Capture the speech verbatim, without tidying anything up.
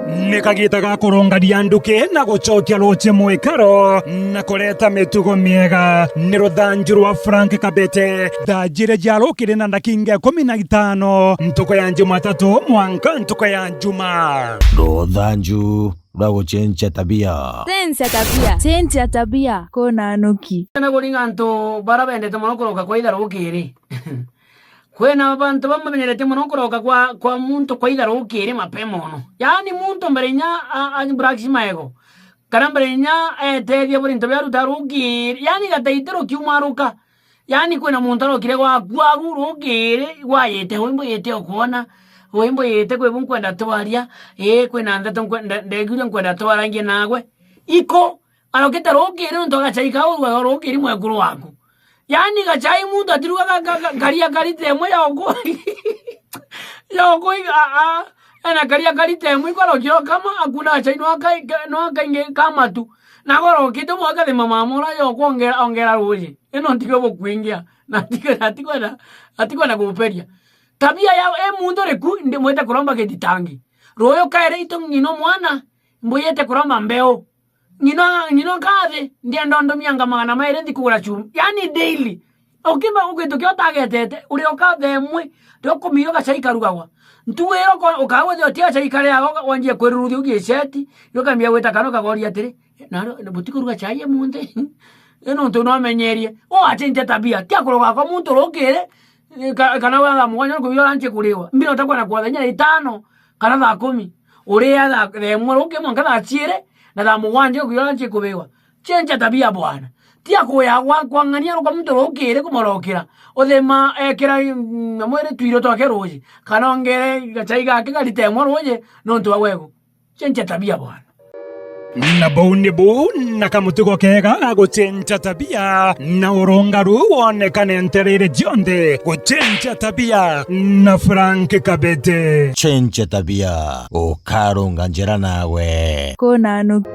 Ni kagiita ga kurungania nduki na gucokia ruuji mwikaro na kureta mitugo miega. Ni ruthanju rwa Frank Kabete. Thaa jiiri cia rukiri na ndakinga ikumi na itano, ntuku ya Jumatatu mwanka ntuku ya Juma. Ruthanju rwa gucenjia tabia. Cenjia tabia. Cenjia tabia. Kuna nuki. Na kuringa antu bara bendete mono kuroka kwa itha rukiri. Kwina bantu bamwe bamenyeretie mono kuroka kwa, kwa muntu kwa itha rukiri mapema mono. Yaani muntu mbere inya a, a brush maego, kana mbere inya etethia buri into biaruta rukiri, yaani gataiti rukiumaruka. Yaani kwina muntu arokire gwaku agu rukiri, gwayite, ui mbuyite ukwona, ui mbuyite kwi bu nkwenda twaria, ii kwina ndeto nkwe-, nde-, ndeguire nkwenda twarangie nagwe. Iko, arokite rukiri nontu agachai kau rukiri mwekuru waku. Yaani gachai muntu atiruga ga-, ga-, ga-, karia karita imwe ya uku-, ya uku-, a-, a-, ena karia karita imwe iko arokire okama, akuna gachai no akai-, ka-, no akaingi ka matu. Na gorokite mwe akathima mamura ya ukwongera, ongera ruuji. Ino ntigo bukwingia. Na atikwenda, atikwenda, atikwenda kubuperia. Tabia ya, e muntu riku, ndi mwite kuromba githitangi. Ruuyu kaire itu ng'ino mwana, mbuyite kuromba mbeu. Ng'ino, ng'ino kathi, ndienda ndumia nga magana mairi nthi kugura chumbi. Yaani daily. Ukimba ugwitukia utagetete, uri ukathemwe, rio kumiro gachai karugagwa. Ntuwira uko-, ukagwithia utia gachai kariaga, uka-, wanjie kwiruruthia ugiceti, rio ukambia gwita kana ukagoria atiri, "Naro, butikuruga chai emunthi?" Ino ntu no amenyerie. Ugachenjia tabia, tia kuroga kwa muntu rukiri, ka-, kana wa thaa mugwanja nukubiwa ranchi kuriwa. Mbira utakwenda kwa thaa inya na itano, kana thaa kumi. Uria thaa, thaa imwe ruki mwanka thaa ciiri, na thaa mugwanja ukiwa ranchi kubiwa. Chenja tabia bwana. Tia kuya gwa-, kwang'ania ruka muntu rukiri kumorokira. Uthima ekira, mm, mwiri twiro twake ruuji. Kana ongere gachai gake karita imwe ruuji, nontu wa gwegu. Chenja tabia bwana. Na buu ni buu na kamutugo kega ga guchenja tabia, na urungaru wonekane ntereere cionthe. Guchenja tabia na Frank Kabete. Chenja tabia, ukarunga njira nawe. Kuna nuki.